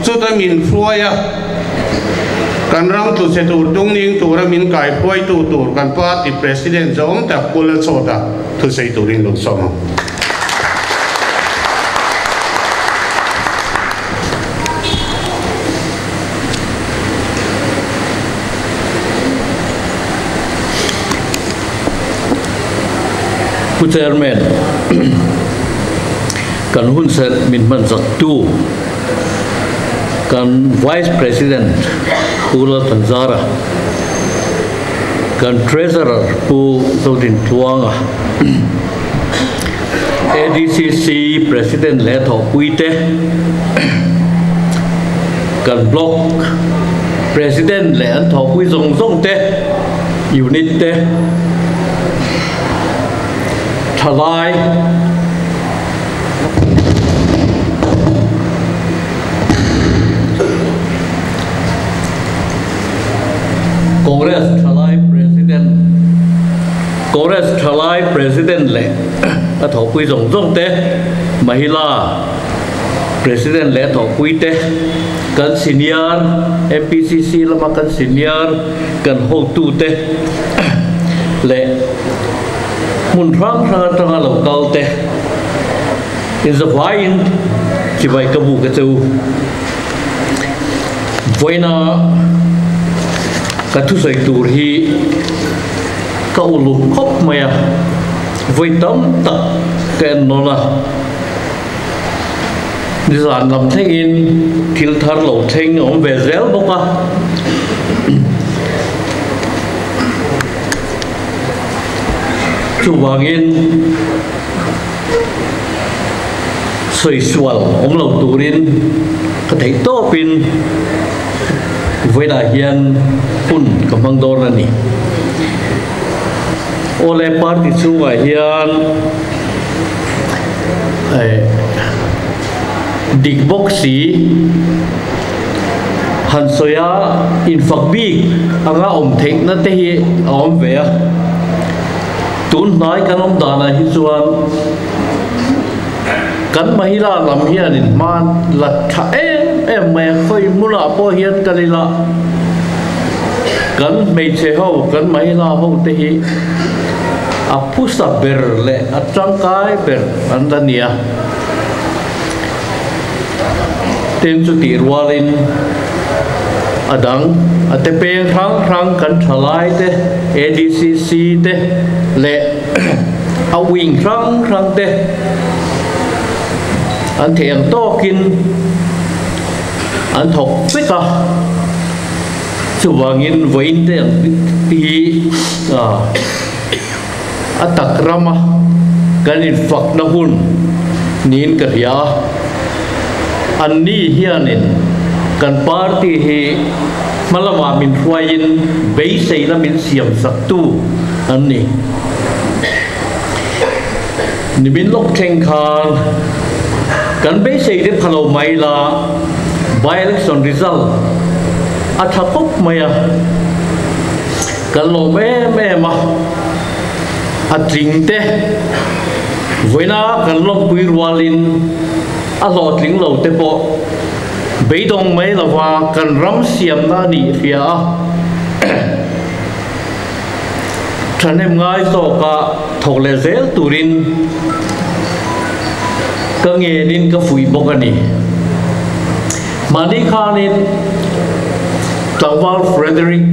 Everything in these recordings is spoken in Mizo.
Chuta min hruai a, kan ram tluchhe tur tungning tura min kaihruaitu tur kan party President zawm tak Pu Lalchhawta thusawi turin lo sawm ang. Pu Chairman, kan hunserh min hman zaktu kan Vice President Pu Lalthanzara, kan Treasurer Pu Zodintluanga, ADCC President leh thawhpuite, kan Block President leh an thawhpui zawng zawng te, Unit te, thalai, Congress thalai President Congress thalai President leh a thawhpui zawng zawng te, Mahila President leh a thawhpui te, kan senior MPCC lama kan senior kan hotu te leh hmun hrang hrang atanga lo kal te inzavaiin chibai ka bu ka che u. Vawiina ka thusawi tur hi ka uluk khawp mai a, vawi tam tak ka en nawn a, nizan lam thlengin thil thar lo thleng a awm ve zel bawk a. Chuvangin sawi sual awm lo turin ka theih tawpin vawiinah hian hun ka hmang dawn a ni. Awle party chhungah hian dik bawk si han sawi a infak bik anga awm theihna te hi a awm ve a. Tun hnai kan awm danah hi chuan kan mahila lam hianin hma la tha em em mai a, khawi hmunah pawh hian kal ila kan hmeichhe ho, kan mahila ho te hi a phusa ber leh a tangkai ber an la ni a. Tin chutih rualin a dang a te peng hrang hrang kan thalai te, ADCC te leh a wing hrang hrang te an theih ang tawkin an thawk vek a. Chuvangin vawiin te ang hi a tak rama kan infakna hun niin ka hria a, anni hianin kan party hi hma lamah min hruaiin beiseina min siam saktu an ni. Nimin lawk thleng khan kan beisei te pha lo mai la, by-election result a tha khawp mai a. Kan lawm em em a, a tling te vawiina kan lawmpui rualin a hlawhtling lo te pawh beidawng mai lova kan ram siamna a nih hria a, thahnem ngai zawka thawk leh zel turin ka ngenin ka fuih bawk a ni. Mahni khanin tlangval Frederick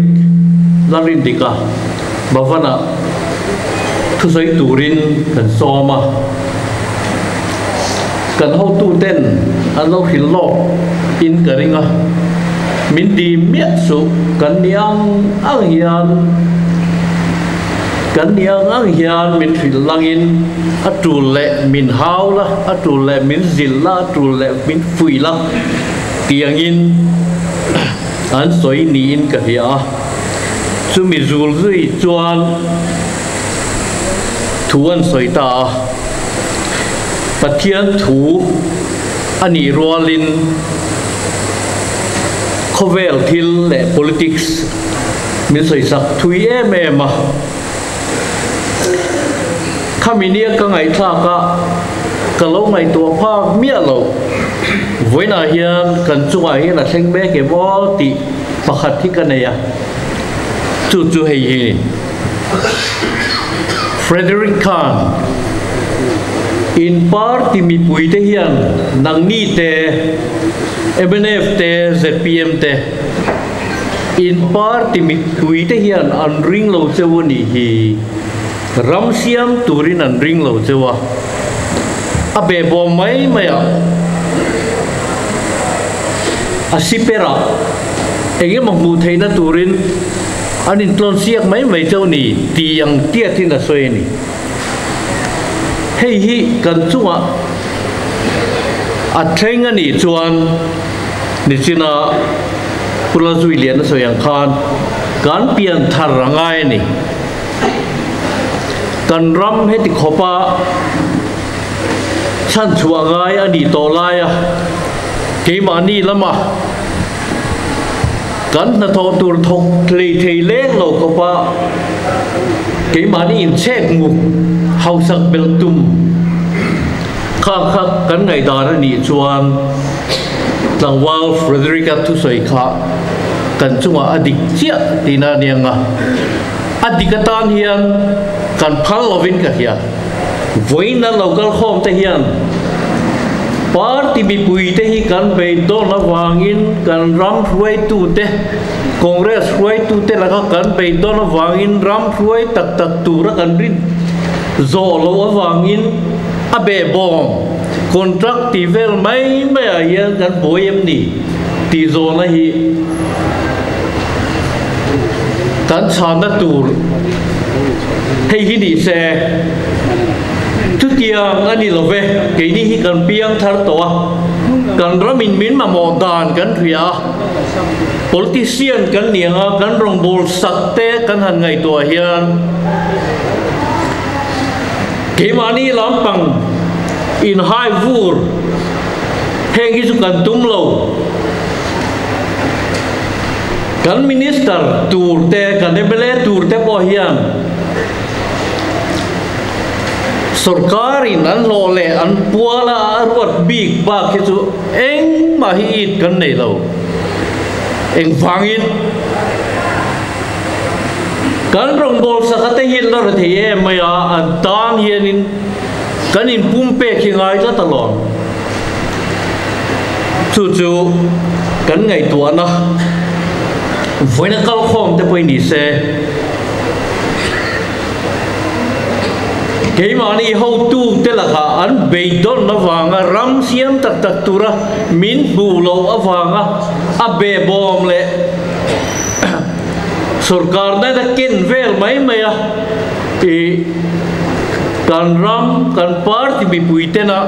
Lalrindika Bhavan-ah thusawi turin kan sawm a, kan hotuten an lo hrilh lawk in ka ring a, min dim miah suh, kan ni ang ang hian kan ni ang ang hian min hrilh langin a tul leh min hau la, a tul leh min zilh la, a tul leh min fuih la tiangin an sawi niin ka hria a. Chumi zul zui chuan thu an sawi ta a, Pathian thu a nih rualin khawvel thil leh politics min sawisak thui em em a. Khami nia ka ngaihthlak a, ka lo ngaihtuah phak miah lo. Vawiinah hian kan chungah hian a thleng mek em aw tih pakhat hi ka nei a, chu chu hei hi a ni. Frederick Khan, In party mipuite hian nangni te, mnf te, zpm te, in party mipuite hian an ring lo cheu a nih hi. Ram siam turin an ring lo cheu a, a behbawm mai mai a, a siper a, eng emaw hmuh theihna turin an intlawn siak mai mai cheu ni tih ang tiatin a sawi a ni. Hei hi kan chungah a thleng a nih chuan nichina Pu Lalzuiliana sawi ang khan kan pian thar a ngai a ni. Kan ram heti khawpa chhanchhuah ngai a nih tawh laia keimahni lama kan hnathawh tur thawk hlei thei leng lo khawpa keimahni inchhek nguk hausak belh tum kha kha kan ngaihdan a nih chuan tlangval Frederick-a thusawi kha kan chungah a dik chiah tihna a nia nga. A dik atan hian kan phal lovin ka hria. Vawiin an lo kal khawm te hian party mipui te hi kan beidawn avangin kan ram hruaitu te, Congress hruaitu te laka kan beidawn avangin ram hruai tak tak tura kan rin zawh loh avangin a behbawm contract tih vel mai maiah hian kan buai em ni tih zawhna hi Kan chhanna tur hei hi ni se, chutiang a ni lo ve, keini hi kan piang thar tawh a, kan ramin min mamawh dan kan hria a, politician kan ni ang a, kan rawngbâwl sak te kan han ngaihtuah hian keimahni lampang inhai vur heng hi chu kan tum lo. Kan Minister tur te, kan mla tur te pawh hian sorkarin an hlawh leh an puala a ruat bik bak hi chu engmah hi it kan nei lo. Engvangin kan rawngbâwl saka te hi la rethei em mai a, an tan hianin kan inpumpek hi ngai tlat alawm. Chu chu kan ngaihtuahna vawiina kalkhawm te pawhin ni se, keimahni hotu te lakah an beidawn avanga ram siam tak tak tura min hmuh loh avanga a behbawm leh sorkarna a ken vel mai mai a, ih kan ram kan party mipui tena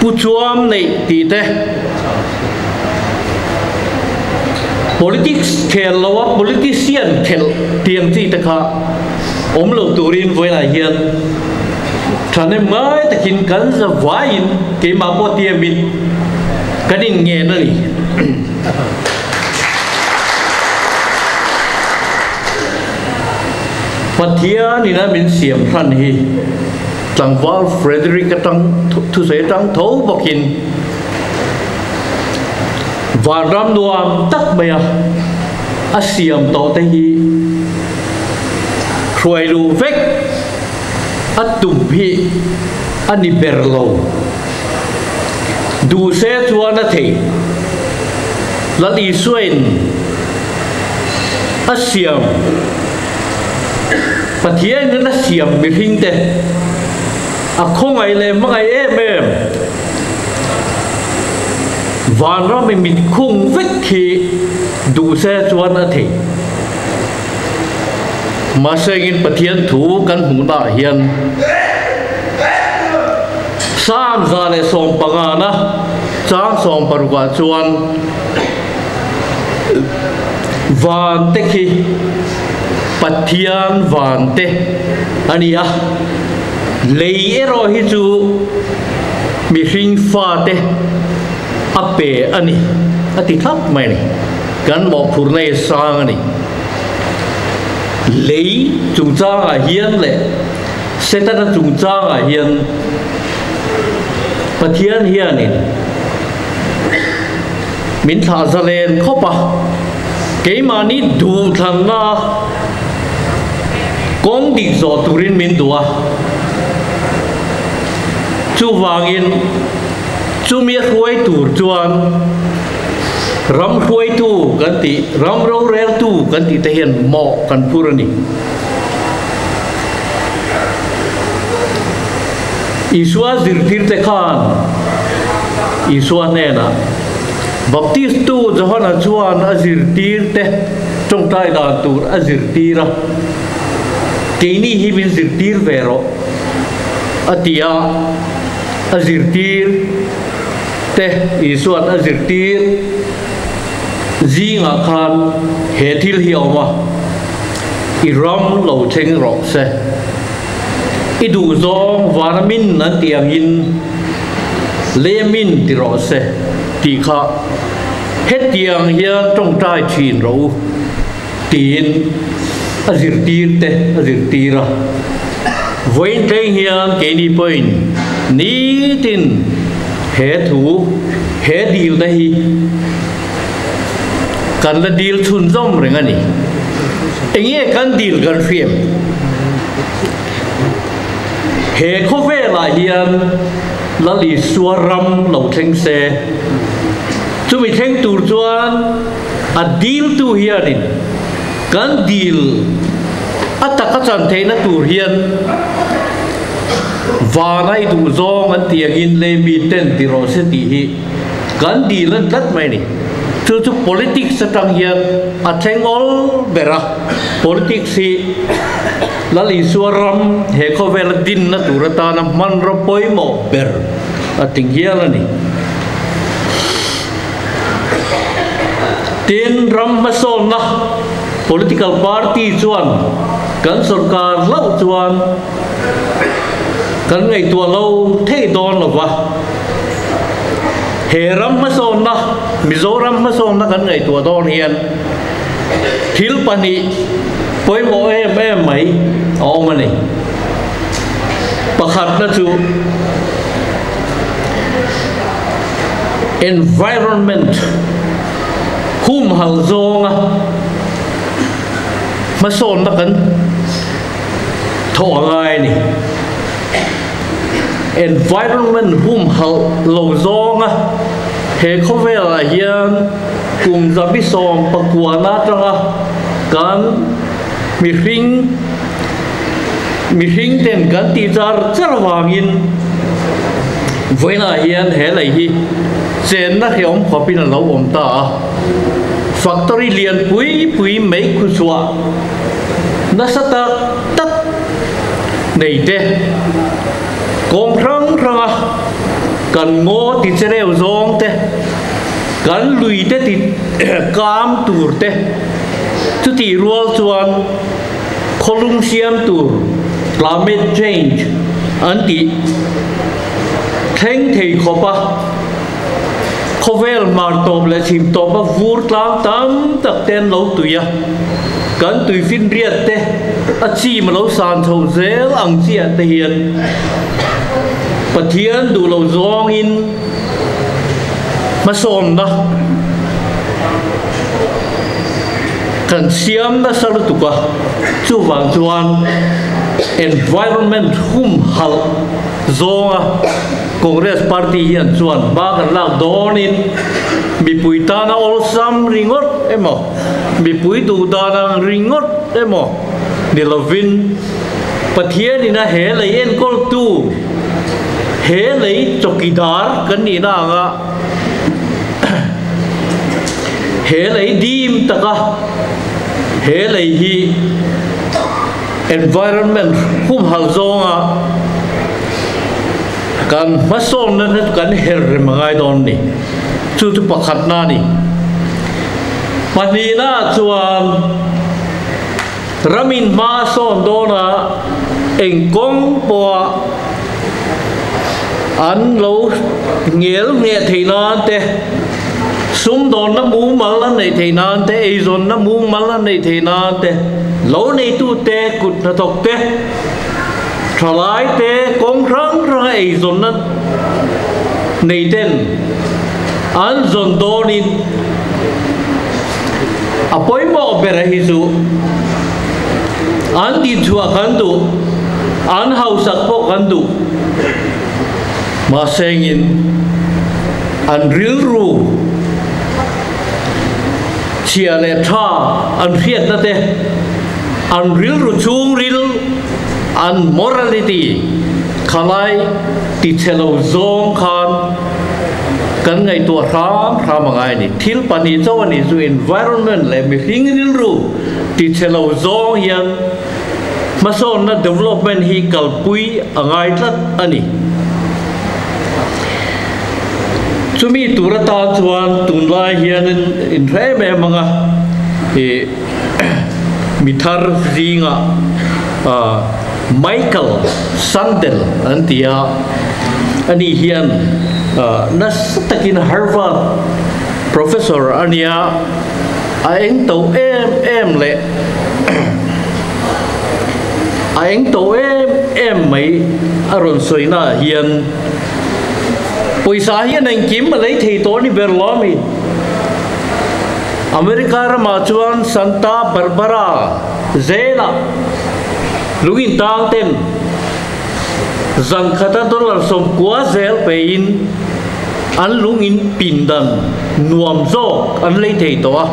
Pu Chuam neih tih te, Politics khel lo a politician khelh tih ang chi te kha awm lo turin vawiinah hian thahnem ngai takin kan za vaiin keimah pawh tiamin kan inngen a ni. Pathianin a min siam hran hi Tlangval Frederick atang thusawi atang tho bawkin vanram nuam tak maia a siam tawh te hi hruai luh vek a tum hi a ni ber lo. Duh se chuan a thei. Lal Isuain a siam. Pathianin a siam mihringte a khawngaih leh hmangaih em em. Vanram i mit khung vek khi duh se chuan a thei. Mahse engin Pathian thu kan hmuhnaah hian Psalm 115 na chang 16 ah chuan Van te khi Pathian van te a ni a, lei erawh hi chu mihring fate a pe a ni, a ti thlap mai a ni. Kan mawhphurhna hi sang a ni. Lei chungchangah hian leh Setana chungchangah hian. Pathian hianin min thlah zalen khawp a, keimahni duhthlanna kawng dik zawh turin min duh a. Chuvangin chumi a hruai tur chuan ram hruaitu kan tih, ram roreltu kan tih te hian mawh kan phur a ni. Isua zirtirte khan Isua hnenah, Baptistu Johana chuan a zirtirte tawngtai dan tur a zirtir a, keini hi min zirtir ve rawh, a ti a. A zirtirte Isua'n a zirtir zingah khan he thil hi a awm a, I ram lo thleng rawh se. I duh zawng vana min an tih angin lei min ti rawh se tih kha hetiang hian tawngtai thin rawh u tiin a zirtir te a zirtir a. Vawiin thleng hian keini pawhin nitin he thu he dilna hi kan la dil chhunzawm reng a ni. Enge kan dil kan hriam? He khawvelah hian Lal Isua ram lo thleng se, chumi thleng tur chuan a diltu hianin kan dil a taka chan theihna tur hian vana i duh zawng an tih angin lei mi ten ti rawh se tih hi kan dil an tlat mai a ni. Chu chu politics atang hian a thleng awl ber a, politics hi Lal Isua ram he khawvela dinna tur atana hmanraw pawimawh ber a ti hial a ni. Tin, ram hmasawnna political party chuan kan sorkar hlauh chuan kan ngaihtuah lo thei dawn lo va. He ram hmasawnna, Mizoram hmasawnna kan ngaihtuah dawn hian thil pahnih pawimawh em em mai a awm a ni. Pakhatna chu environment humhal zawnga hmasawnna kan thawh a ngai a ni. Environment humhalh lo zawnga he khawvelah hian kum 119 atanga kan mihring mihring ten kan tih char char avangin vawiinah hian he lei hi chenna hrehawm khawpin a lo awm ta a. Factory lian pui pui mei khuchhuah nasa tak tak nei te, kawng hrang hranga kan ngaw ti chereu zawng te, kan lui te ti kam tur te, chutih rual chuan khawlum siam tur, climate change, an tih thleng thei khawp a, khawvel hmar tawp leh chhim tawp a vur tlang tam tak te an lo tui a, kan tui finriat te a chim a lo san chho zel ang chiah te hian Pathian duh lo zawngin hmasawnna kan siam nasa lutuk a, chuvang chuan environment humhalh zawnga Congress party hian chuan hma kan lak dawnin mipui tana awlsam ringawt emaw, mipui duh dan ang ringawt emaw ni lovin Pathianin a he lei enkawltu, he lei chawkidar kan nihna anga he lei dim taka he lei hi environment humhalh zawnga kan hmasawnna te chu kan her rem a ngai dawn a ni. Chu chu pakhatna a ni. Pahnihna chuan ramin hma a sawn dawna eng kawng pawha an lo ngel ngheh theih nan te, sumdawnna mumal an neih theih nan te, eizawnna mumal an neih theih nan te, lo neitute kut hnathawk te, Thalai te kawng hrang hranga eizawnna Nei ten an zawn dawnin a pawimawh ber hi chu an dinchhuah kan duh, an hausak pawh kan duh. Mahsengin an rilru chhia leh tha an hriatna te, an rilru chhungril, an morality khalai tichhe lo zawng khan kan ngaihtuah hram hram a ngai a ni. Thil pahnih chauh a nih chu environment leh mihring rilru tichhe lo zawng hian hmasawnna development hi kalpui a ngai tlat a ni. Chumi tur atan chuan tunlai hian inhre em em ang a, ih mi thar zingah Michael Sandel an ti a, ani hian nasa takin Harvard professor a nia, a eng to em em leh a eng to em em mai a rawn sawi naah hian pawisa hian engkim a lei thei tawh a ni ber lo a mi. America ramah chuan Santa Barbara zelah lungin tang ten zan khata dollar 90 zel pein an lungin pindan nuam zawk an lei thei tawh a.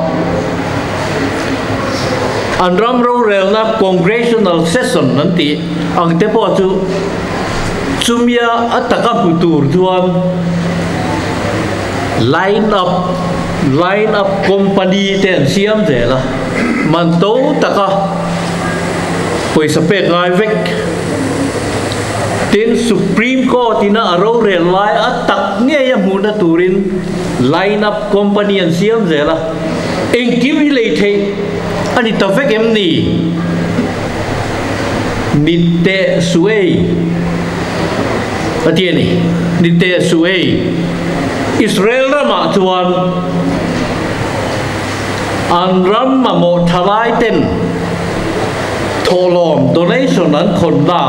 An ram rorelna congressional session an tih ang te pawh chu chumia a taka hmu tur chuan line up line up company te an siam zel a, man to taka pawisa pek ngai vek. Tin, Supreme Court ina a rorel lai a tak ngei a hmuhna turin line up company an siam zel a, engkim hi lei theih a ni ta vek em ni? Ni teh suh ei a ti a ni. Ni teh suh ei. Israel ramah chuan an ram mamawh thalai ten thawhlawm donation an khawnna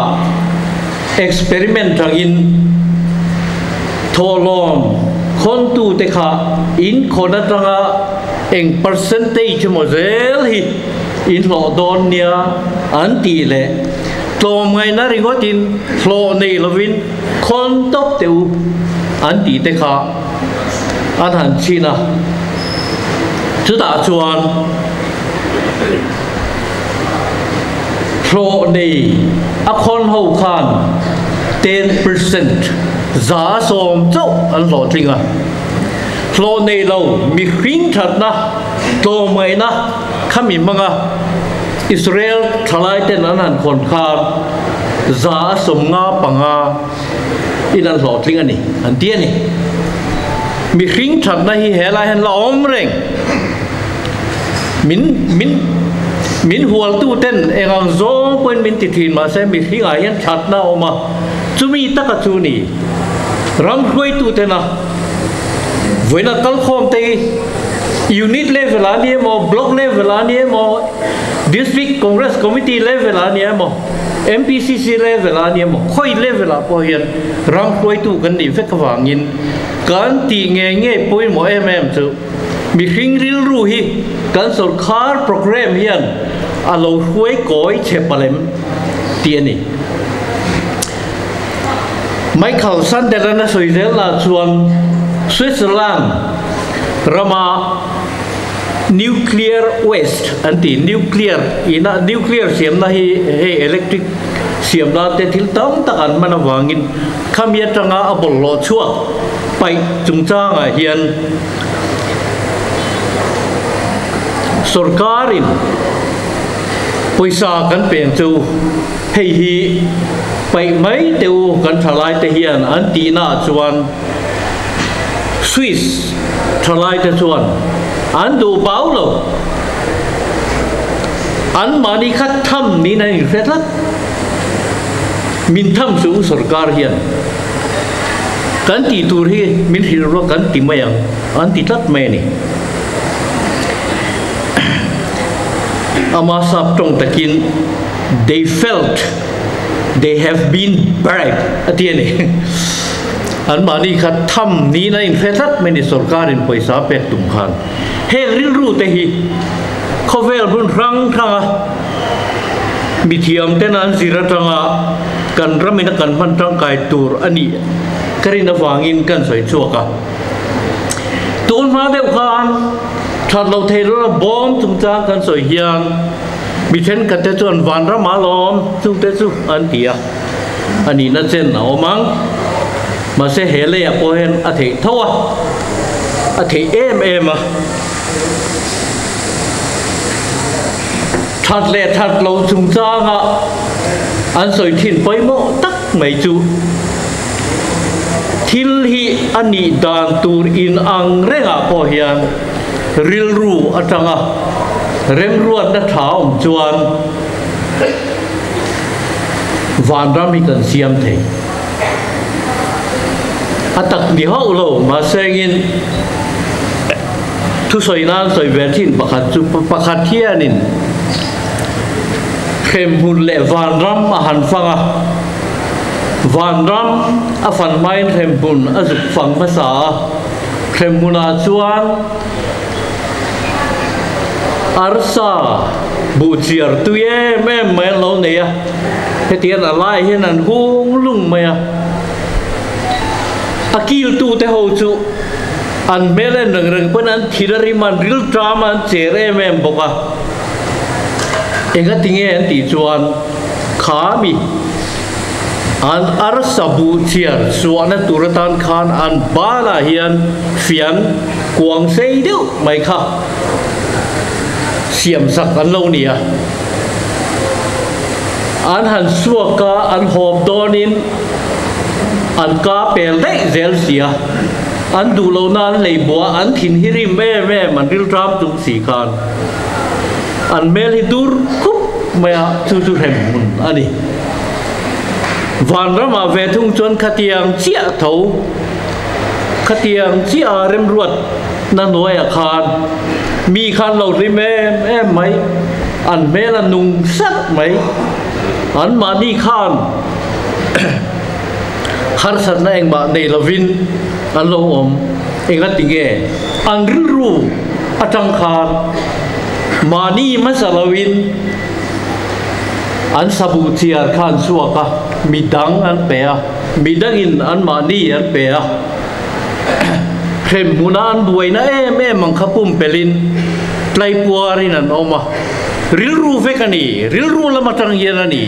experiment angin thawhlawm khawntute kha in khawn atanga eng percentage emaw zel hi in hlawh dawn nia an tih leh tlawmngaihna ringawtin hlawh nei lovin khawn tawp teh u an tih te kha an han chhin a. Chutah chuan hlawh nei a khawn ho khan 10% 10% chauh an hlawhtling a. Hlawh nei lo mihring thatna tlawmngaihna khami hmanga Israel thalai ten an han khawn khan 95% in an hlawhtling a ni an ti a ni. Mihring thatna hi helai hian la awm reng. Min min min hualtu ten eng ang zawng pawhin min ti thin mahse mihringah hian thatna a awm a, chumi taka chu ni. Ram hruaitu tena vawiina kalkhawm te hi unit level ah a ni emaw, block level ah a ni emaw, district congress committee level ah a ni emaw, MPCC level ah a ni emaw, khawi level ah pawh hian ram hruaitu kan nih vek avangin kan tih ngei ngei pawimawh em em chu mihring rilru hi kan sawrkhar programme hian a lo hruai kawi chhe palem tih a ni. Michael Sandel-a'n a sawi zel lah chuan Switzerland rama nuclear waste an tih, nuclear ina nuclear siamna hi hei electric siam nan te thil tam tak an hman avangin khami atanga a bawlhhlawh chhuak paih chungchangah hian sorkarin pawisa kan peng chu hei hi paih mai teh u kan thalai te hian an tihna ah chuan Swiss thalai te chuan an duh bau lo. An mahni kha tham niin an inhre tlat. Min tham chu sorkar hian kan tih tur hi min hrilh ruak kan ti mai ang an ti tlat mai a ni. Ama sap tawng takin they felt they have been bribed a ti a ni. Anmahni kha tham niin an inhre tlat mai ni sorkarin pawisa a pek tum khan. Heng rilru te hi khawvel hmun hrang hranga mithiam ten an zir atanga kan ramin a kan hman tangkai tur a nih ka rin avangin kan sawi chhuak a. Tun hma deuh khan that loh thei lawla bawm chungchang kan sawi hian mi thenkhat te chuan vanram a lawm chungte chu an ti a. A nihna chen a awm ang. Mahse he leiah pawh hian a theih tho a, a theih em em a. That leh that loh chungchanga an sawi thin pawimawh tak mai chu thil hi a nih dan tur in ang rengah pawh hian rilru atanga remruatna tha awm chuan Vanram hi kan siam thei. A tak ni hauh lo, mahse engin thusawi nan sawi ve thin pakhat chu pakhat hianin hremhmun leh vanram a han fang a, vanram a fan hmain hremhmun a zuk fang hmasa a, hremhmunah chuan Arsa buh chiar tui em em mai an lo nei a, hetiang a laiah hian an hung lung mai a. A kiltu te ho chu an hmel en reng reng pawn an thil a rim a, an ril ṭam a, an cher em em bawk a. Engatinge an tih chuan kha mi an arsa buh chiar chhuahna tur atan khan an banah hian fian kuang sei deuh mai kha siam sak an lo ni a. An han chhuak a, an hawp dawnin an ka pel daih zel si a. An duh lohna an lei buah a, an thin hi rim em em, an rilṭam chung si khan an hmel hi dur khup mai a, chu chu hrem hmun a ni. Vanramah ve thung chuan khatiang chiah tho. Khatiang chiah a remruat na hnuaiah khan mi khan lo hlim em em mai, an hmel a nung sat mai. Anmahni khan harsatna engmah nei lovin an lo awm. Engati nge an rilru atang khan mahni hmasa loin an sabuh chiar kha an chhuak a, midang an pe a. Midangin anmahni an pe a, hremhmuna an buaina em em ang kha pumpelhin tlaipuarin an awm a, rilru vek a ni, rilru lam atang hian a ni.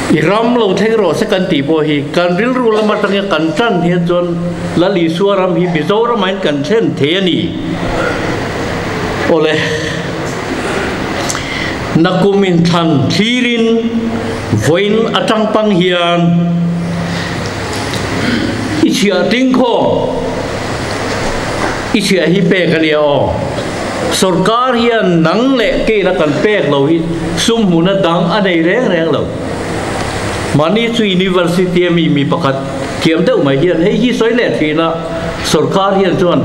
I ram lo thleng rawh se kan tih pawh hi kan rilru lam atang hian kan tan hian chuan Lal Isua ram hi Mizoramah hian kan thlen thei a ni. Awle. Nakum inthlan thlirin vawiin atang pang hian i chhiah tling khawm i chhiah hi pek a nia aw. Sorkar hian nang leh keina kan pek lo hi sum hmuhna dang a nei reng reng lo. Mahni chu University a mi mi pakhat thiam deuh mai hian hei hi sawi leh thin a, sorkar hian chuan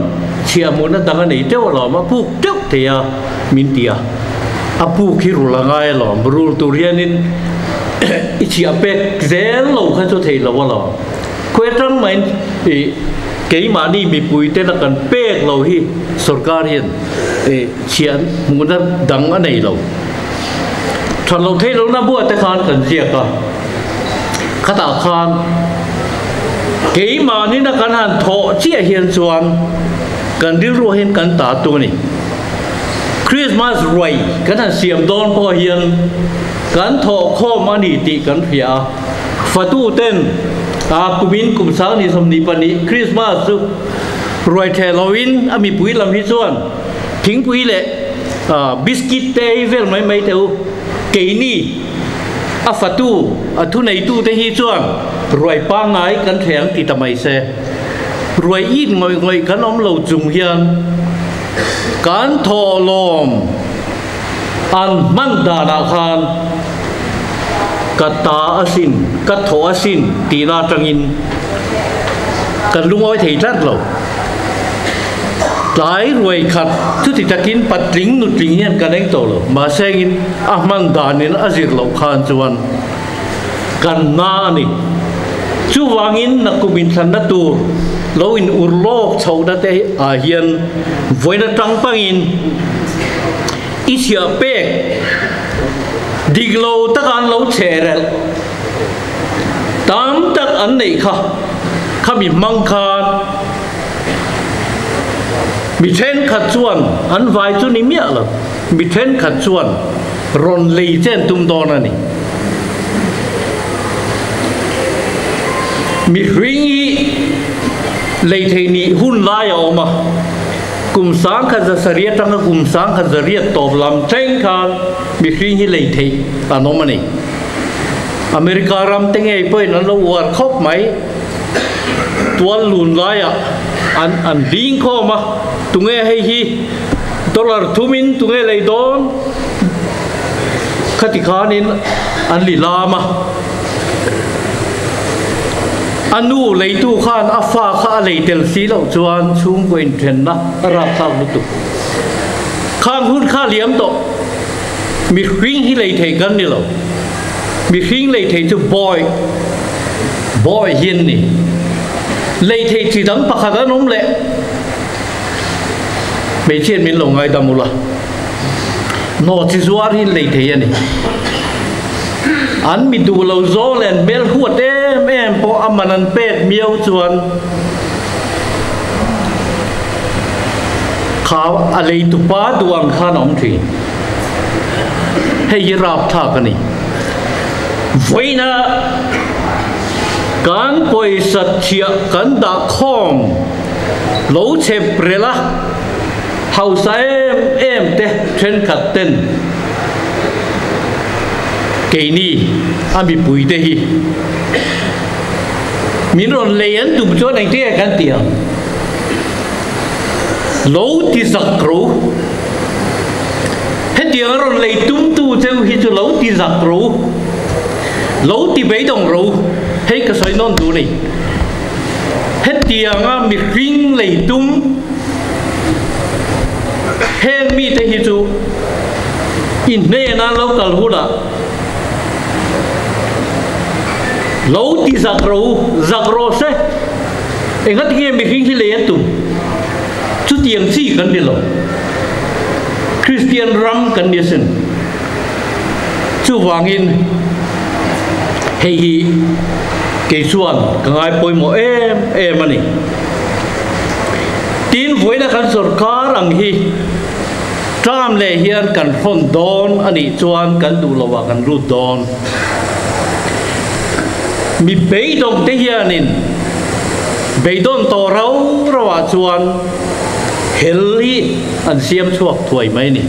chhiah hmuhna dang a nei teuh alawm a puk teuh thei a. Min ti a, a puk hi rul a ngai alawm, rul tur hianin i chhiah pek zel lo kha chu thei lo alawm. Khawi atang maiin i keimahni mipui tena kan pek lo hi sorkar hian i chhiah hmuhna dang a nei lo. That lo thei lohna buah te khan kan ziak a, khatah khan keimahni na kan han thawh chiah hian chuan kan rilruah hian kan ta tu a ni. Christmas ruai kan han siam dawn pawh hian kan thawh khawm a ni tih kan hria a, fatu ten a kumin kum sang ni 22 Christmas chu ruai theh loin a mipui lam hi chuan thingpui leh biscuit te ei vel mai mai teh u, keini a fatu a thuneitu te hi chuan ruai pangngai kan thleh ang ti ta mai se, ruai it ngawih ngawih kan awm lo chung hian Kan thawhlawm an hman danah khan ka ta asin, ka thaw asin tihna atangin kan lungawi thei tlat lo. Tlai ruai khat chuti takin patling nutling hian kan eng tawh lo. Mahse engin a hman danin a zir loh khan chuan kan na a ni. Chuvangin nakum inthlanna tur lo in urlawk chhohna te ah hian vawiin atang pangin i chhiah pek dik lo taka an lo chherelh tam tak an neih kha khami hmang khan mi thenkhat chuan an vai chu ni miah lo mi thenkhat chuan rawn lei chen tum dawn a ni. Mihring hi lei thei nih hun lai a awm a, kum 1800 atanga kum 1800 tawp lam thleng khan mihring hi lei theih an awm a ni. America ram te ngei pawhin an lo uar khawp mai. Tual lun laiah an an ding khawm a, tunge hei hi dollar thumin tunge lei dawn? Khati khanin an li lam a. A nu leitu khan a fa kha a lei tel si loh chuan chhungkaw inthenna a rapthlak lutuk. Khang hun kha liam tawh. Mihring hi lei thei kan ni lo. Mihring lei thei chu bawi bawi hi an ni. Lei thei chi dang pakhat an awm leh. Hmeichhiat min lo ngaidam ula. Naw chi zuar hi lei thei a ni. An mi duh lo zawng leh an hmel huat em em pawh a man an pek miau chuan kha a leitupa duh ang khan a awm thin. Hei hi rapthlak a ni. Vawiina kan pawisa chhiah kan dah khawm lo chep rel a, hausa em em te thenkhat ten keini a mipui te hi min rawn lei an tum chuan engtin nge kan tih ang? Lo ti zak ro. Hetiang a rawn lei tumtu cheu hi chu lo ti zak ro. Lo ti beidawng ro. Hei ka sawi nawn duh a ni. Hetianga mihring lei tum heng mite hi chu i hnena lo kal hunah lo ti zak rawh u, zak rawh se. Engatinge mihring hi lei an tum? Chutiang chi kan ni lo. Kristian ram kan ni asin. Chuvangin hei hi kei chuan ka ngai pawimawh em em a ni. Tin, vawiina kan sorkar ang hi term leh hian kan hrawn dawn a nih chuan kan duh loh ah kan lut dawn. Mi beidawng te hianin beidawn tawh rau rau ah chuan hel hi an siam chhuak thuai mai a ni.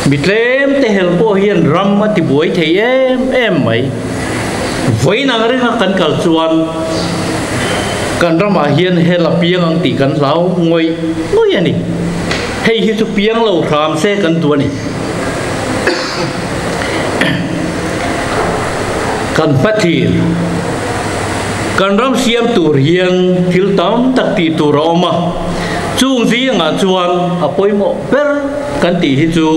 Mi tlem te hel pawh hian ram a ti buai thei em em mai. Vawiin ang ringa kan kal chuan kan ramah hian hel a piang ang tih kan hlau ngawih ngawih a ni. Hei hi chu piang lo hram se kan duh a ni. Kan hmathlir, kan ram siam tur hian thil tam tak tih tur a awm a, chung zingah chuan a pawimawh ber kan tih hi chu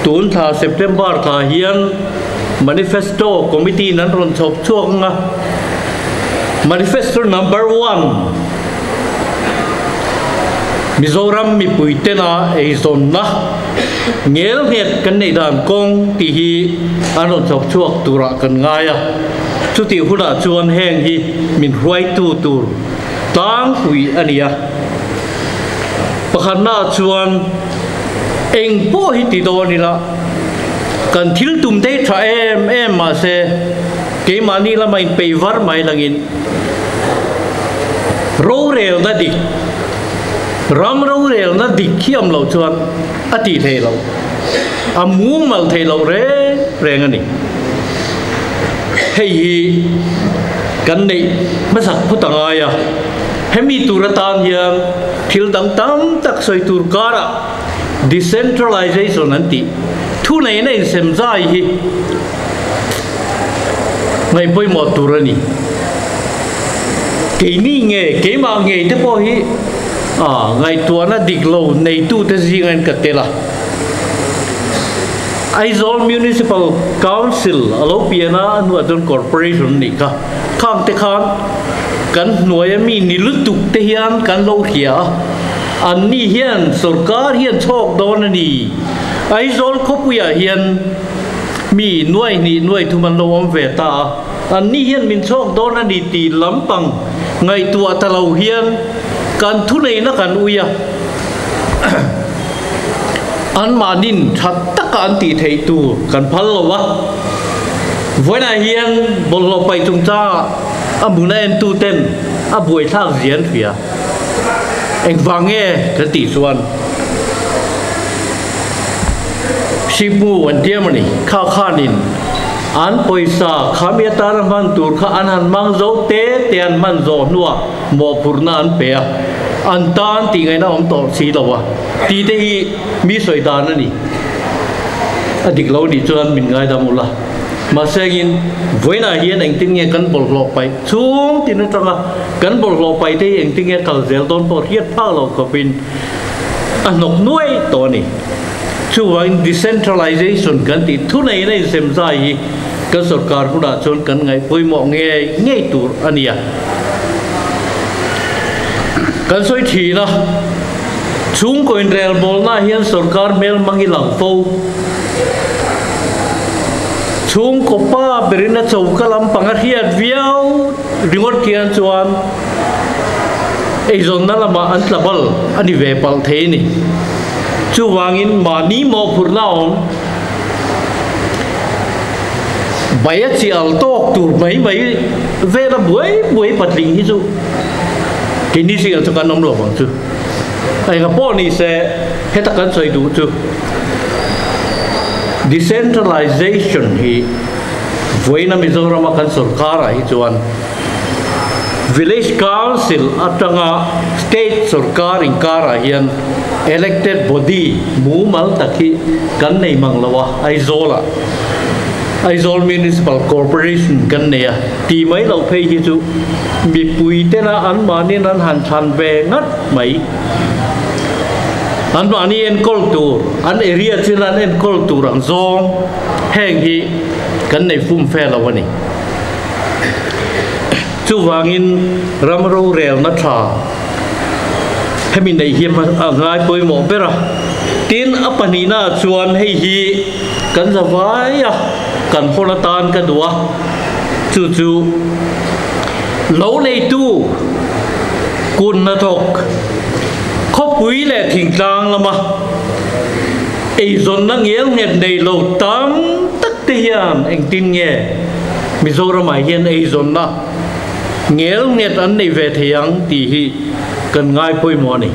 tun thla September thla hian Manifesto Committee in an rawn chhawp chhuak ang a, Manifesto Number One, Mizoram mipui tena eizawnna ngelnghet kan neih dan kawng tih hi an rawn chhawp chhuak turah kan ngai a, chutih hunah chuan heng hi min hruaitu tur tlangpui a ni a. Pakhatnaah chuan eng pawh hi ti dawn ila kan thil tum te hi tha em em mahse keimahni lama inpeih var mai langin rorelna dik, ram rorelna dik hi awm loh chuan a tih theih loh, a mumal theih loh reng reng a ni. Hei hi kan neih hmasak phawt a ngai a. Hemi tur atan hian thil dang tam tak sawi tur karah decentralization an tih thuneihna insem zai hi ngaih pawimawh tur a ni. Keini nge, keimah ngei te pawh hi ngaihtuahna dik lo neitute zingin ka tel a. Aizawl Municipal Council a lo pian a, a hnuah chuan Corporation a nih kha. Khang te khan kan hnuaia mi ni lutuk te hian kan lo hria a, anni hian sorkar hian chhawk dawn a ni. Aizawl khawpuiah hian mi nuai hnih nuai thum an lo awm ve ta a, anni hian min chhawk dawn a ni tih lampang ngaihtuah ta lo hian kan thuneihna kan ui a. Anmahnin tha taka an tih theih tur kan phal lo a, vawiinah hian bawlhhlawh paih chungchangah a hmun a entu ten a buaithlak zia an hria. Engvang nge kan tih chuan Sipmu an tiam a ni. Kha khanin an pawisa khami atana hman tur kha an han hmang zo te te an hman zawh hnuah mawhphurhna an pe a, an tan tih ngaihna awm tawh si lo a tih te hi mi sawi dan a ni. A dik lo nih chuan min ngaidam ula. Mahse angin vawiinah hian engtin nge kan bawlhhlawh paih chhung tin atanga kan bawlhhlawh paih te hi engtin nge kal zel dawn pawh hriat phak lo khawpin a hnawk nuai tawh a ni. Chuvangin decentralization kan tih thuneihna insem zai hi kan sorkar hunah chuan kan ngaih pawimawh ngei ngei tur a nia. Kan sawi thin a, chhungkaw inrelbawlnaah hian sorkar hmel hmang i lang fo. Chhungkaw pa berin a choka lampang a hriat viau ringawt khian chuan eizawnna lamah an tla bal a ni ve palh thei a ni. Chuvangin mahni mawhphurhna a awm. Bai a chi al tawk tur mai mai vela buai buai patling hi chu keini zingah chu kan awm lo vang chu. Enga pawh ni se heta kan sawi duh chu decentralization hi vawiina Mizorama kan sorkarah hi chuan Village Council atanga State sorkar inkarah hian elected body mumal tak hi kan nei mang lo a, Aizawlah Aizawl Municipal Corporation kan nei a, tih mai loh phei hi chu mipui tena anmahniin an han chhan ve ngat mai. Anmahni enkawl tur, an area chin an enkawl tur ang zawng heng hi kan nei fum fe lo a ni. Chuvangin ram rorelna tha hemi neih hi a ngai pawimawh ber a. Tin, a pahnihnaah chuan hei hi kan za vai a, kan hawn atan ka duh a, chu chu lo neitu kut hnathawk khawpui leh thingtlang lama eizawnna ngelnghet nei lo tam tak te hian engtin nge Mizoramah hian eizawnna ngelnghet an nei ve thei ang tih hi kan ngai pawimawh a ni.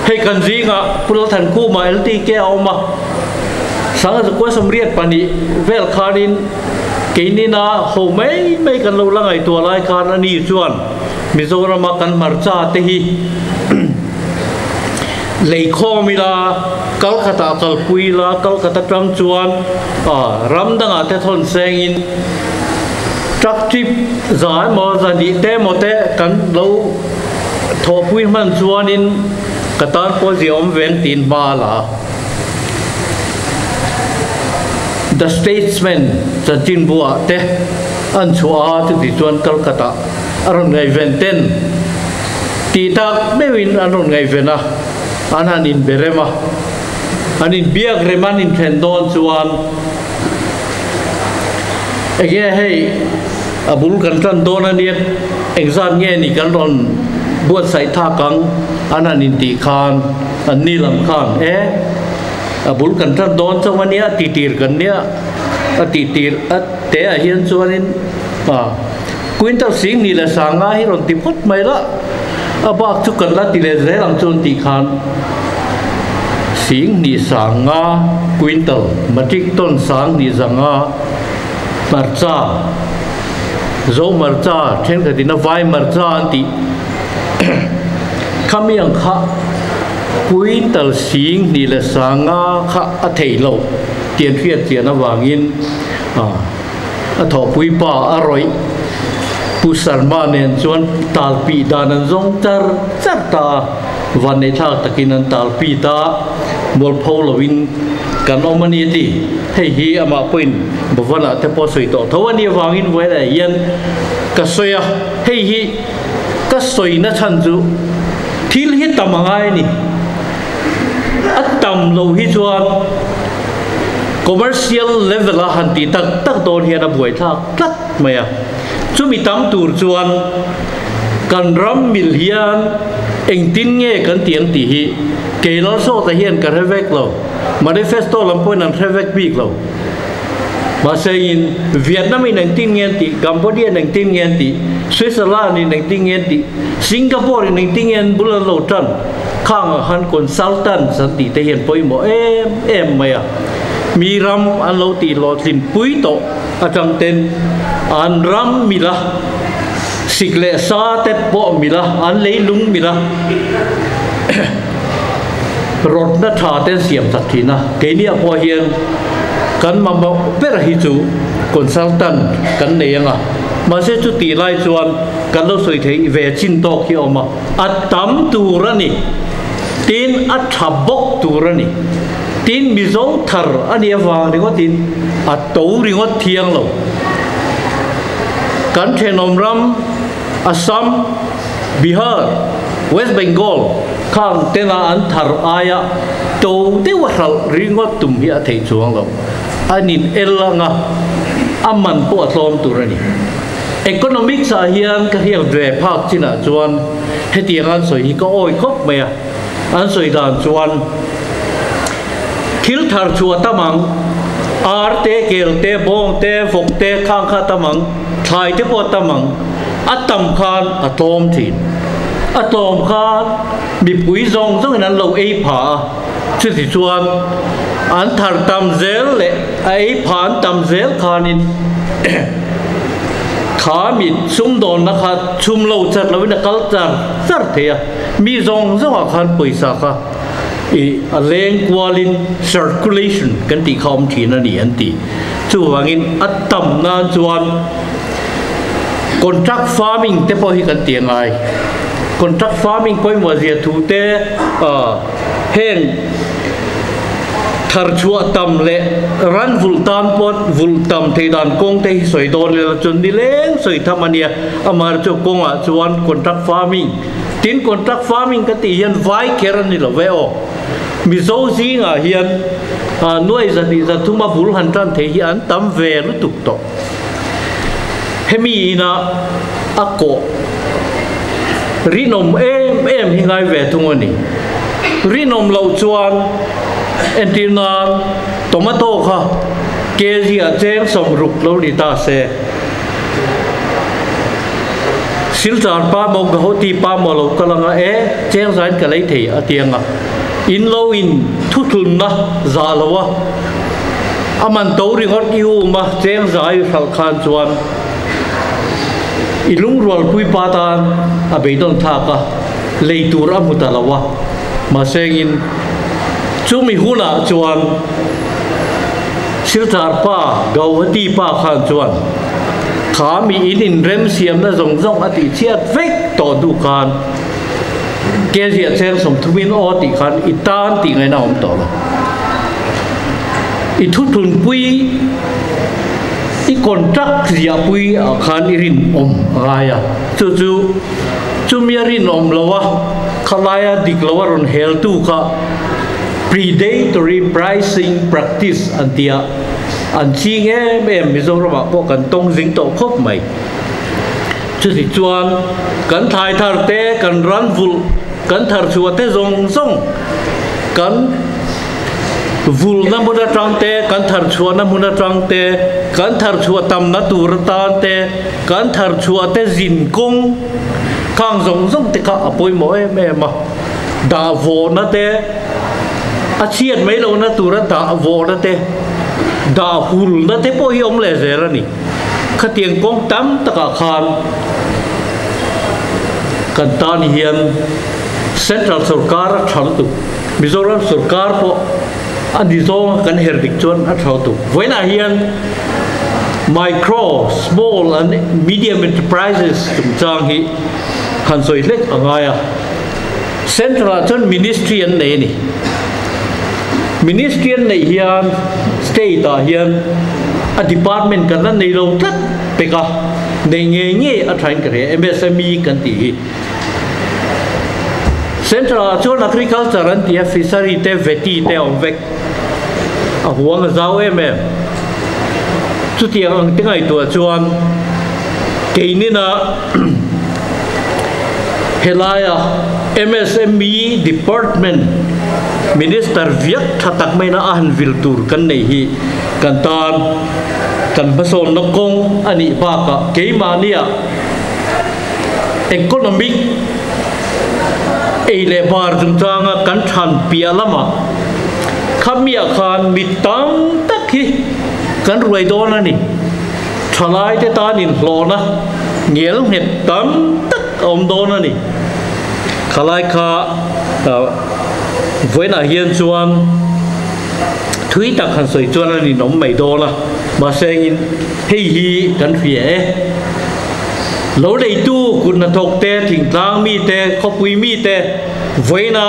Hei kan zingah Pu Lalthankhuma LTK a awm a, Sangha 28 vel khanin keinina ho mai mai kan lo la ngaihtuah lai khan ani chuan Mizorama kan hmarcha te hi Lei khawm ila, kal khatah kalpui ila, kal khat atang chuan ram dangah te thawn sengin truck trip za emaw za hnih te emaw te kan lo thawhpui hman chuanin ka tan pawh ziaawm veng tiin hma a la a. The Statesman chanchinbuah te an chhuah a, chuti chuan Calcutta a rawn ngaihven ten Tih tak meuhin an rawn ngaihven a, an han inbe rem a. An inbiak rem an inthen dawn chuan enge hei a bul kan tan dawn a nia, engzat nge ni kan rawn buatsaih thak ang an han intih khan an ni lam khan e a bul kan tan dawn chauh a nia ti tir kan nia a tih tir a te ah hian chuanin a Quintal sing ni leh sanga hi rawn ti phawt mai la, a bak chu kan la ti leh zel ang chuan tih khan sing hnih sanga quintal matric ton sang hnih zanga hmarcha zo hmarcha thenkhatin a vai hmarcha an tih khami ang kha quintal sing hnih leh sanga kha a theih loh tih an hriat chian avangin A thawhpui pa a rawih Pu Sharma nen chuan talpih dan an zawng char char ta a, vanneihthlak takin an talpit a, mualpho loin Kan awm a ni a ti. Hei hi amah pawhin Bhavan-ah te pawh sawi tawh tho a nih avangin vawilah hian ka sawi a, hei hi ka sawina chhan chu thil hi tam a ngai a ni. A tam lo hi chuan commercial level-a han tih tak tak dawn hian a buaithlak tlat mai a. Chumi tam tur chuan kan ram mil hian engtin nge kan tih ang tih hi kei Lalsawta hian ka hre vek lo. Manifesto lam pawhin an hre vek bik lo. Mahse in Vietnam in engtin nge an tih, Cambodia in engtin nge an tih, Switzerland in engtin nge an tih, Singapore in engtin nge an bul an lo tan, khang ah khan consultants an tih te hian pawimawh em em mai a. Mi ram an lo tih hlawhtlin pui tawh atang ten an ram mila sik leh sa te pawh mila an leilung mila Rawtna tha te siam chak thin a, keiniah pawh hian kan mamawh ber hi chu consultant kan nei ang a, mahse chutih lai chuan kan lo sawi theih ve chin tawk hi a awm a, a tam tur a ni, tin a tha bawk tur a ni, tin Mizo thar a nih avang ringawtin a to ringawt thiang lo. Kan thenawm ram Assam, Bihar, West Bengal khang tena an thar aia to deuh a hralh ringawt tum hi a theih chuang lo. An in el anga a man pawh a tlawm tur a ni. Economics ah hian ka hriat ve phak chinah chuan hetiang an sawi hi ka awi khawp mai a. An sawi dan chuan thil thar chhuah tam ang, ar te, kel te, bawng te, vawk te khang kha tam ang, thlai te pawh a tam ang. A tam khan a tlawm thin. A tlawm khan mipui zawng zawngin an lo ei pha a, chuti chuan an thar tam zel leh a ei pha an tam zel khanin kha mi sumdawnna kha chhum lo chat loin a kal char char thei a, mi zawng zawngah khan pawisa kha ih a leng kualin circulation kan tih kha awm thin a ni an ti. Chuvangin a tam nan chuan. Contract farming te pawh hi kan ti angai. Contract farming pawimawh zia thu te heng thar chhuah tam leh ran vulh tan pawh vulh tam thei dan kawng te hi sawi dawn ila chuan nileng sawi tham a nia. Amaherawhchu kawngah chuan contract farming tin contract farming kan tih hian vai kher a ni lo ve aw. Mizo zingah hian nuai zahnih zathuma bul han tan thei hi an tam ve lutuk tawh. Hemi ina a kawh rinawm em em hi ngai ve thung a ni. Rinawm loh chuan entir nan tomato kha kg ah cheng 60 lo ni ta se. Silchar pa maw Gahoti pa maw lo kal anga e cheng zain ka lei thei a ti anga in lo in thuthlunna za lo a. A man to ringawt i um a, cheng zai hralh khan chuan i lungrualpui pa tan a beidawn thlak a, lei tur a hmu ta lo a. Mahsengin chumi hunah chuan Silchar pa, Gauhati pa khan chuan kha mi in inrem siamna zawng zawng a tih chhiat vek tawh hnu khan Kezia cheng 30 in aw tih khan i tan tih ngaihna a awm tawh lo. I thuthunpui, i contract ziahpui ah khan i rinawm a ngai a. Chu chu chumi a rinawm lo a, khalaia dik lo a rawn heltu kha predatory pricing practice an ti a, an ching em em Mizoramah pawh kan tawng zing tawh khawp mai. Chuti chuan kan thlai thar te, kan ran vulh, kan thar chhuah te zawng zawng kan vulhna hmun atang te, kan thar chhuahna hmun atang te, kan thar chhuah tamna tur atan te, kan thar chhuah te zin kawng khang zawng zawng te kha a pawimawh em em a. Dah vawhna te, a chhiat mai lohna tura dah vawhna te, dah hulna te pawh hi awm leh zel a ni. Khatiang kawng tam takah khan kan tan hian Central sorkar a tha lutuk, Mizoram sorkar pawh a ni zawnga kan her dik chuan a tha lutuk. Vawiinah hian Micro, Small and Medium Enterprises chungchang hi han sawi hlek a ngai a. Central ah chuan Ministry an nei a ni. Ministry an neih hian state ah hian a department kan la nei lo tlat pek a, nei ngei ngei a thain ka hria MSME kan tih hi. Central ah chuan agriculture an ti a, fishery te veti te a awm vek, a huang a zau em em. Chutiang ang te ngaihtuah chuan keinina helaia MSME department minister viak tha tak maina a han vil tur kan nei hi kan tan kan hmasawnna kawng a nih bakah keimahnia economic ei leh bar chungchanga kan than piah lamah khamiah khan mi tam tak hi kan ruai dawn a ni. Thalaite tan inhlawhna ngel nghet tam tak a awm dawn a ni. Khalai kha vawiinah hian chuan thui tak han sawi chuan a ninawm mai dawn a, mahse engin hei hi kan hria e. Lo leitu kut hnathawk te, thingtlang mi te, khawpui mi te, vawiina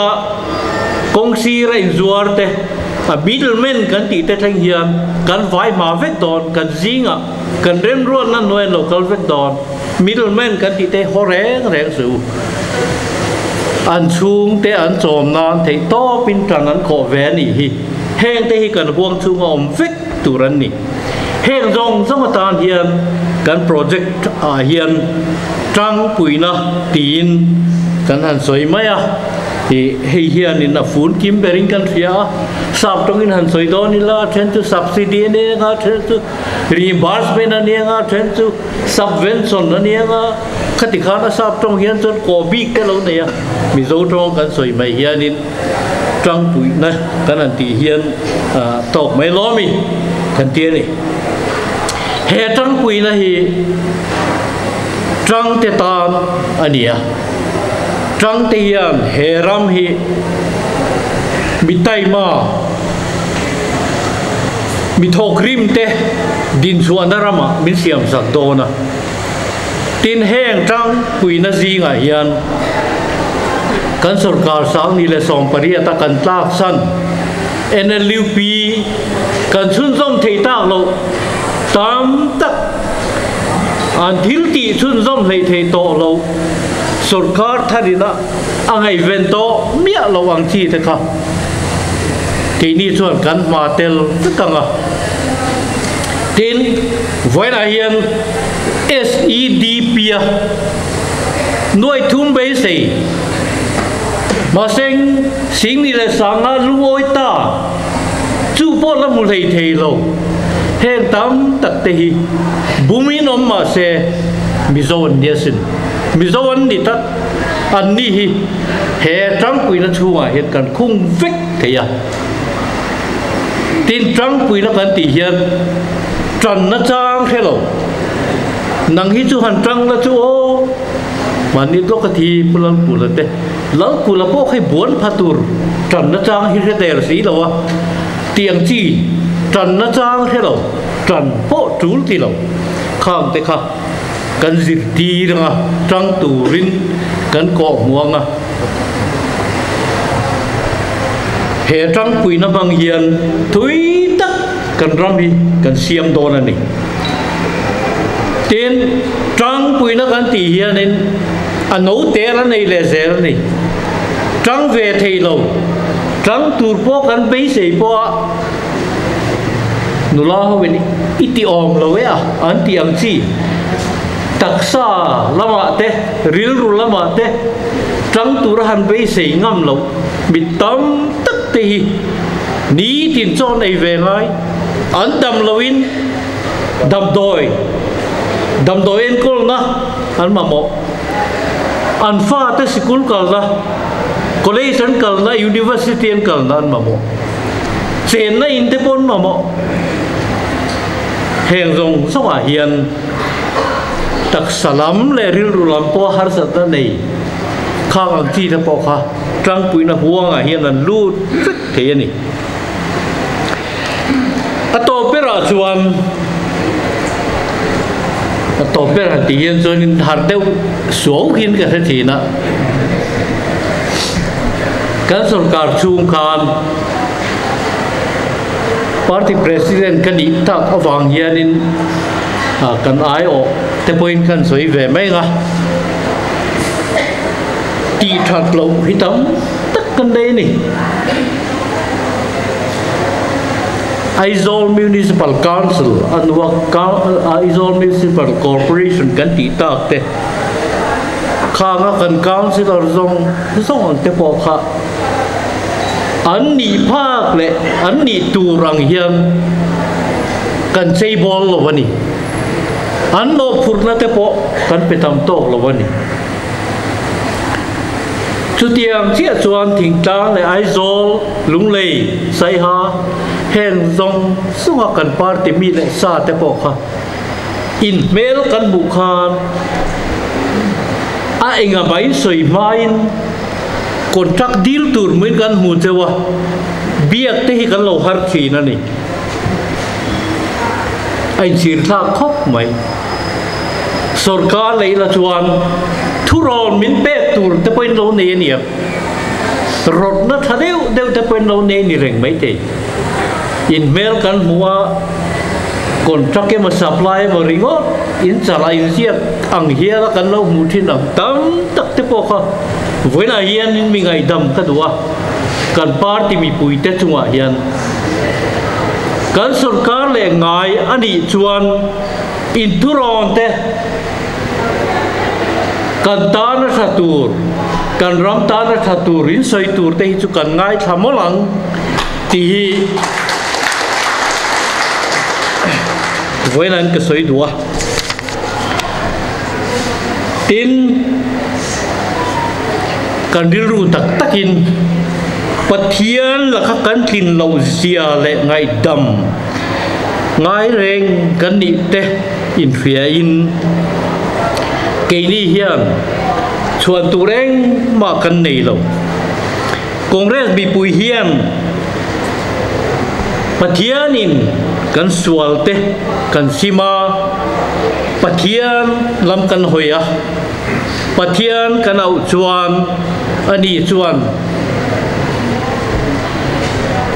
kawng sira inzuar te, A middleman kan tih te thleng hian kan vai hma vek dawn, kan zingah kan remruatna hnuai an lo kal vek dawn. Middleman kan tih te haw reng reng suh u. An chhungte an chawm nan theih tawpin tan an khawh ve a nih hi. Heng te hi kan huang chhunga awm vek tur an ni. Heng zawng zawng atan hian kan project ah hian tangpuina tiin kan han sawi mai a. Ih, hei hianin a fun kim berin kan hria a, sap tawngin han sawi dawn ila a then chu subsidy a ni anga, a then chu reimbursement a ni anga, a then chu subvention a ni anga, khati khan a sap tawng hian chuan kaw bik te lo nei a, Mizo tawng kan sawi mai hianin tangpuihna kan han tih hian tawk mai lawm i kan ti a ni. He tangpuihna hi tangte tan a ni a. Tangte hian he ram hi mi taima, mi thawkrim te dinchhuahna ramah min siamsak dawn a. Tin, heng tangpuina zingah hian kan sorkar 2018 a kan tlaksan NLUP kan chhunzawm thei tak loh tam tak an thil tih chhunzawm hleih thei tawh loh Sorkar tharina a ngaihven tawh miah loh ang chi te kha keini chuan kan hma tel vek ang a. Tin, vawiinah hian SEDP a nuai thum beisei mahseng Singni leh Sanga lungawi ta chu pawh la hmu hlei thei lo. Heng tam tak te hi bumin awm mahse Mizo an ni asin. Mizo an ni tak an ni hi he tangpuina chhungah hian kan khung vek thei a. Tin, tangpuina kan tih hian tanna chang hre lo. Nang hi chu han tang la chu aw, mahni lawk a thi Pu Lalkula te. Lalkula pawh khi buan pha tur tanna chang hi hre der si lo a, tiang chi tanna chang hre lo, tan pawh tul ti lo khang te kha. Kan zirtir anga tang turin kan kawh hmu anga he tangpuina hmang hian tui tak kan ram hi kan siam dawn a ni. Tin, tangpuina kan tih hianin a no tel a nei leh zel a ni. Tang ve thei lo, tang tur pawh kan beisei pawh a Nula hoin i ti awm lo e a an ti ang chi. Taksa lamah te, rilru lamah te tang tura han beisei ngam loh mi tam tak te hi nitin chawn ei ve ngai. An dam loin damdawi, damdawi enkawlna an mamawh. An fate sikul kalna, college an kalna, university an kalna an mamawh. Chenna in te pawn mamawh heng zawng zawngah hian taksa lam leh rilru lam pawh harsatna nei khang ang chi te pawh kha tangpuina huangah hian an lut vek thei a ni. A tawp berah chuan a tawp ber han tih hian chuanin har deuh suau hian ka hre thin a. Kan sorkar chhung khan. Party President ka nih tak avang hianin kan aiawh te pawhin kan sawi ve mai ang a, tih that loh hi tam tak kan nei a ni. Aizawl Municipal Council a hnua Aizawl Municipal Corporation kan tih tak te khanga kan Councillor zawng zawng ang te pawh kha an nih phak leh an nih tur ang hian kan chei bawl lo a ni. An mawhphurhna te pawh kan pe tam tawk lo a ni. Chutiang chiah chuan Thingtlang leh Aizawl, Lunglei, Saiha heng zawng zawnga kan party mi leh sa te pawh kha inhmel kan hmuh khan a enga mai sawi hmain contract dil tur hmuin kan hmu cheu a, biak te hi kan lo har thin a ni. A inchhir thlak khawp mai. Sorkar leh ila chuan thurawn min pek tur te pawhin lo nei a nia. Rawtna tha deuh deuh te pawhin lo nei a ni reng maithei. Inhmel kan hmu a, contract emaw supply emaw ringawt in chal a inziak ang hial a kan lo hmuh thin ang tam tak te pawh kha vawiinah hian in mi ngaihdam ka duh a, kan party mipui te chungah hian kan sorkar leh ngai a nih chuan Inthurawn te kan tan a tha tur, kan ram tan a tha tur in sawi tur te hi chu kan ngaithla mawlh ang tih hi vawiin an ka sawi duh a. Tin, kan rilru tak takin Pathian laka kan tlin loh zia leh ngaihdam, Ngai reng kan nih te inhriain keini hian chhuan tur engmah kan nei lo. Congress mipui hian Pathianin kan sual te kan sim a, Pathian lam kan hawi a, Pathian kan auh chuan ani chuan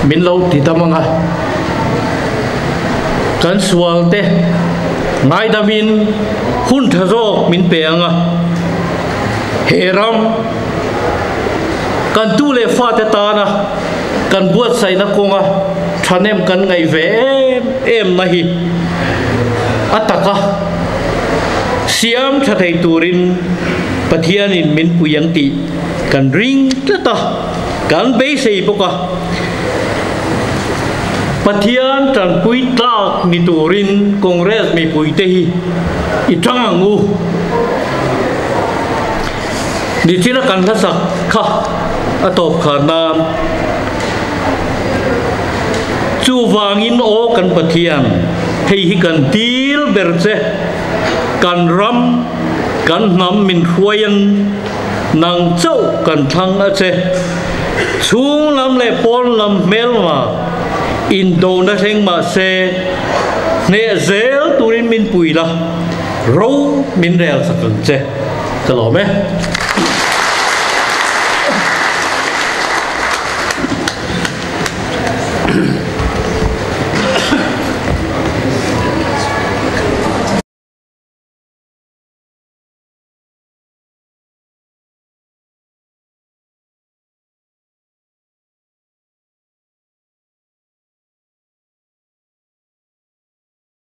min lo ti dam ang a, kan sual te ngaidamin hun tha zawk min pe ang a, he ram kan tu leh fate tana kan buatsaihna kawnga thahnem kan ngaih ve em em na hi a taka siam tha thei turin Pathianin min pui ang tih kan ring tlat a, kan beisei bawk a. Pathian tanpui tlak ni turin Congress mipuite hi i tang ang u. Nichina kan hlasak kha a tawp khar nan. Chuvangin aw kan Pathian, hei hi kan dil ber che, kan ram, kan hnam min hruaiin nang chauh kan thlang a che. Chhung lam leh pawn lam hmelma indona thleng mah se, hneh zel turin min pui la, ro min rel sak ang che. Ka lawm e.